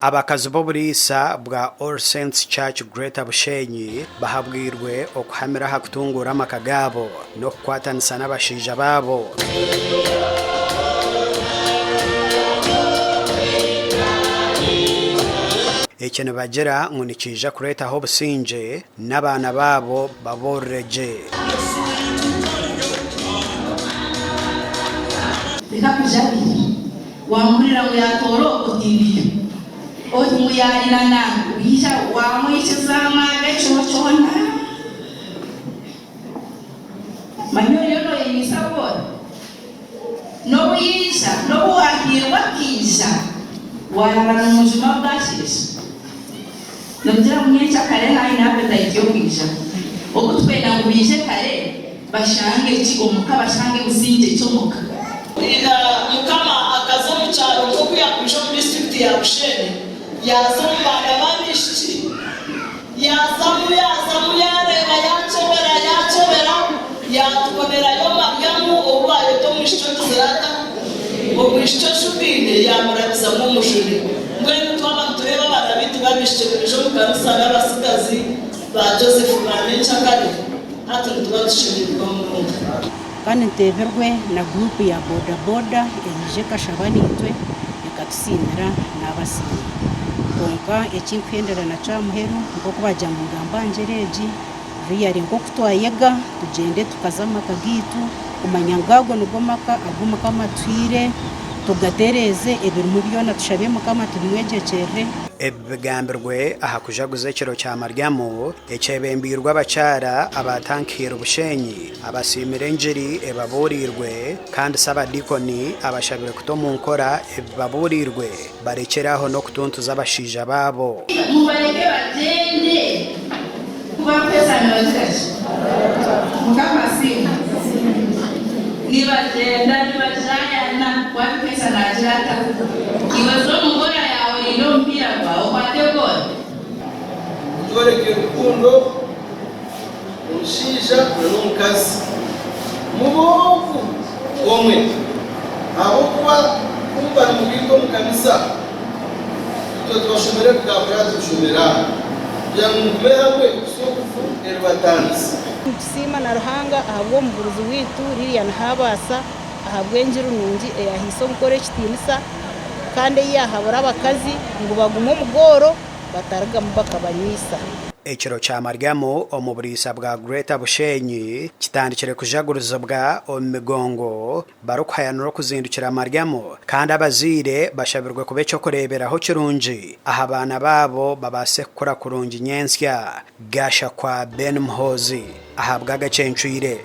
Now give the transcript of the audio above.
Abakazi b'oburiisa bwa All Saints Church Greater Bushenyi bahabwirwe okuhamira aha kutunguura amaka gaabo n'okukwatanisa n'abashaija baabo. Eki nibagira ngu nikiija kureetaho obusingye n'abaana baabo baboorore gye. Reka kujabira. Waamuhurira ngu yaatoora okwo tindiyo. Oti ngu yaarira nanka waija waamwikiza amaaga ekiro kyona. Manya oriyo nooyemiisa goora. N'obu yaija, n'obu waahiirwa akaija, waarara noomujuma bwasheesha. Noogira ngu nyencakare aine appetite y'okwija. Obu twenda ngu baije kare bashange ki omuka, bashange busingye ki omuka. Ira Mukama akaza omu kyaro nk'oku yaakwija omu disiturikiti ya Bushenyi, yaaza omu baana b'abaishiki. Yaazamu, yaazamu, yaareeba, yaakyebera, yaakyebera, yaatubonerayo Mariamu ou baayeta omwishiki ogizire ata? Omwishiki oshugaine, yaamurabizamu omujuni. Mbwenu twaba nitureeba abaana baitu b'abaishiki nibaija omu kanisa n'abatsigazi ba Joseph ba nyenkyakare, hati nituba tushemereirwe munonga. Kandi nteebirwe na guruupu ya boda boda eyaija ekashaba naitwe ekatusiimira naabasiima. Kwonka eki nkuhendera nakyo aha muheru nk'oku baagira ngu ngamba aha ngyera egi, really nk'oku twayega tugyende tukaze amaka gaitu kumanya ngu ago nigo maka agu Mukama atuhaire, tugatereeze ebirimu byona tushabe Mukama tubimwegyekyerere. Ebi bigambirwe aha kujaguza ekiro kya Maryamu ekyebembeirwe abakyara aba Tank Hill Bushenyi abasiimire engiri ebabuuriirwe kandi Sabadikoni abashabire kuta omu nkora ebibabuuriirwe barekyere aho n'okutuntuza abashaija baabo. Mubareke bagyende, ku barikuheza nibagira ki? Mukama asiimwe. Nibagyenda nibajaayana, ku arikuheza naagira ata? Iwe za omu ngora yaawe orinde omupiira gwawe okwate goolo. Mutworeke rukundo omushaija n'omukazi mube ogu omwe, ahabw'okuba ku muba nimugaitwa omu kanisa, itwe tubashomera ebigambo yaaba tubishomera aha, kugira ngu mugume hamwe kuhitsya okufu eribataanisa. Nitusiima na Ruhanga ahabw'omubuurizi waitu Lilian Habaasa ahabw'engiri nungi eyahaise omukoro ekitiinisa kandi ei yaahabura abakazi ngu bagume omu gooro batarugamu bakabanyweisa. Ekiro kya Maryamu omu buriisa bwa Greater Bushenyi kitandikire kujagurizibwa omu migongo barikuhayanira okuzindukira Maryamu kandi abazaire bashabirwe kuba eky'okureeberaho kirungi aha baana baabo babaase kukura kurungi nyentsya. Gashakwa Ben Muhoozi ahabw'agacencwire.